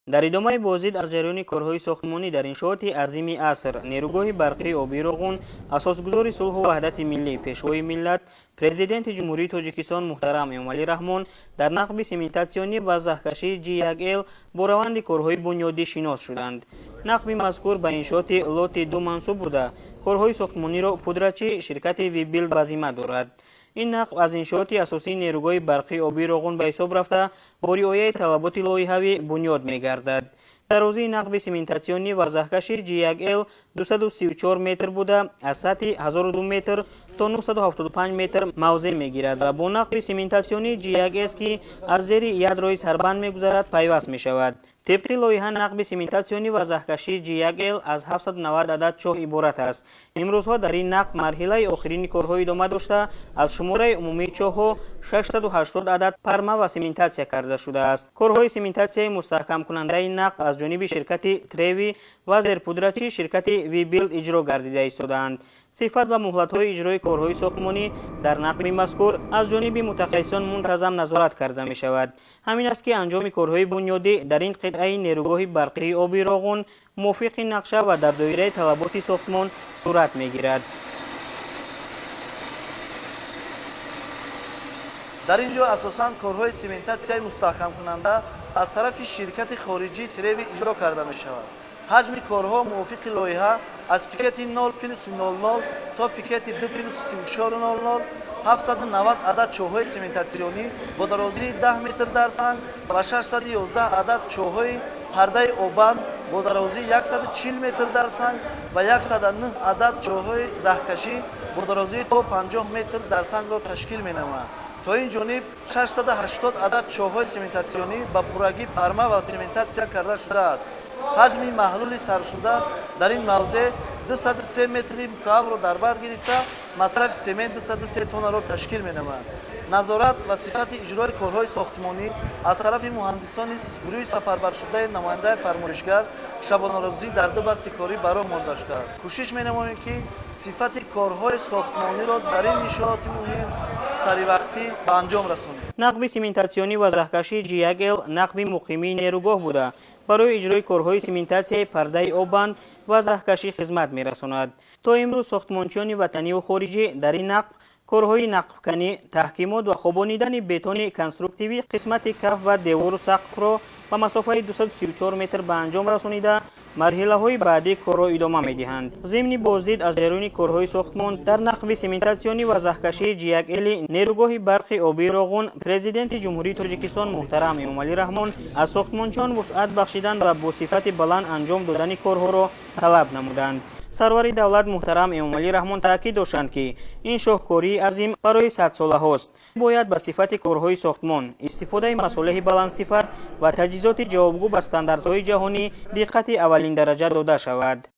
Дар идомаи боздид аз ҷараёни корҳои сохтмонӣ дар иншооти азими аср, нерӯгоҳи барқии обии Роғун, асосгузори сулҳу ваҳдати миллӣ, пешвои миллат, Президенти Ҷумҳурии Тоҷикистон муҳтарам Эмомалӣ Раҳмон дар нақби сементатсионӣ ва заҳкашии G1L бо раванди корҳои бунёдӣ шинос шуданд. Нақби мазкур ба иншооти лоти 2 мансуб буда, корҳои сохтмониро пудрачи ширкати Вибилд ба зимма дорад. Ин нақб аз иншооти асосии нерӯгоҳи барқии обии Роғун ба ҳисоб рафта, бо риояи талаботи лоиҳавӣ бунёд мегардад. Дарозии нақби сементатсионӣ ва заҳкаши G1L 234 метр буда, аз сатҳи 1002 метр то 975 метр мавзеъ мегирад ва бо нақби сементатсионии G1S, ки аз зери ядрои сарбанд мегузарад, пайваст мешавад. Тибқи лоиҳа, нақби сементатсионӣ ва заҳкашии G1L аз 790 адад чоҳ иборат аст. Имрӯзҳо дар ин нақб марҳилаи охирини корҳо идома дошта, аз шумораи умумии чоҳҳо 680 адад парма ва сементатсия карда шудааст. Корҳои сементатсияи мустаҳкамкунандаи нақб аз ҷониби ширкати Треви ва зерпудрачи ширкати Вибилд иҷро гардида истодаанд. Сифат ва муҳлатҳои иҷрои корҳои сохтмонӣ дар нақби мазкур аз ҷониби мутахассисон мунтазам назорат карда мешавад. Ҳамин аст, ки анҷоми корҳои бунёдӣ дар ин қитъаи нерӯгоҳи барқии оби Роғун мувофиқи нақша ва дар доираи талаботи сохтмон сурат мегирад. Дар ин ҷо асосан корҳои сементатсияи мустаҳкамкунанда аз тарафи ширкати хориҷии Треви иҷро карда мешавад. Ҳаҷми корҳо мувофиқи лоиҳа аз пикети 0 плюс 00 то пикети 2 плюс 34 00 790 адад чоҳҳои сементатсионӣ бо дарозии 10 метр дар санг ва 611 адад чоҳҳои пардаи оббанд бо дарозии 140 метр дар санг ва 109 адад чоҳҳои заҳкашӣ бо дарозии то 50 метр дар сангро ташкил менамояд. То ин ҷониб 680 адад чоҳҳои сементатсионӣ ба пуррагӣ парма ва сементатсия карда шудааст. Ҳаҷми маҳлули сарфшуда дар ин мавзеъ 203 метри мукаабро дар бар гирифта, масрафи семент 203 тоннаро ташкил менамояд. Назорат ва сифати иҷрои корҳои сохтмонӣ аз тарафи муҳандисони гурӯҳи сафарбаршудаи намояндаи фармоишгар шабонарӯзӣ дар ду басти корӣ ба роҳ монда шудааст. Кӯшиш менамоем, ки сифати корҳои сохтмониро дар ин иншооти муҳим саривақтӣ ба анҷом расонем. Нақби сементатсионӣ ва заҳкашии G1L нақби муқимии нерӯгоҳ буда, барои иҷрои корҳои сементатсияи пардаи оббанд ва заҳкашӣ хизмат мерасонад. То имрӯз сохтмончиёни ватаниву хориҷӣ дар ин нақб корҳои нақбканӣ, таҳкимот ва хобонидани бетони конструктивӣ қисмати каф ва девору сақфро ба масофаи 234 метр ба анҷом расонида, марҳилаҳои баъдии корро идома медиҳанд. Зимни боздид аз ҷараёни корҳои сохтмон дар нақби сементатсионӣ ва заҳкашии G1L нерӯгоҳи барқи обии Роғун, Президенти Ҷумҳурии Тоҷикистон муҳтарам Эмомалӣ Раҳмон аз сохтмончиён вусъат бахшидан ва бо сифати баланд анҷом додани корҳоро талаб намуданд. Сарвари давлат муҳтарам Эмомалӣ Раҳмон таъкид доштанд, ки ин шоҳкории азим барои садсолаҳост, бояд ба сифати корҳои сохтмон, истифодаи масолеҳи баландсифат ва таҷҳизоти ҷавобгӯ ба стандартҳои ҷаҳонӣ диққати аввалиндараҷа дода шавад.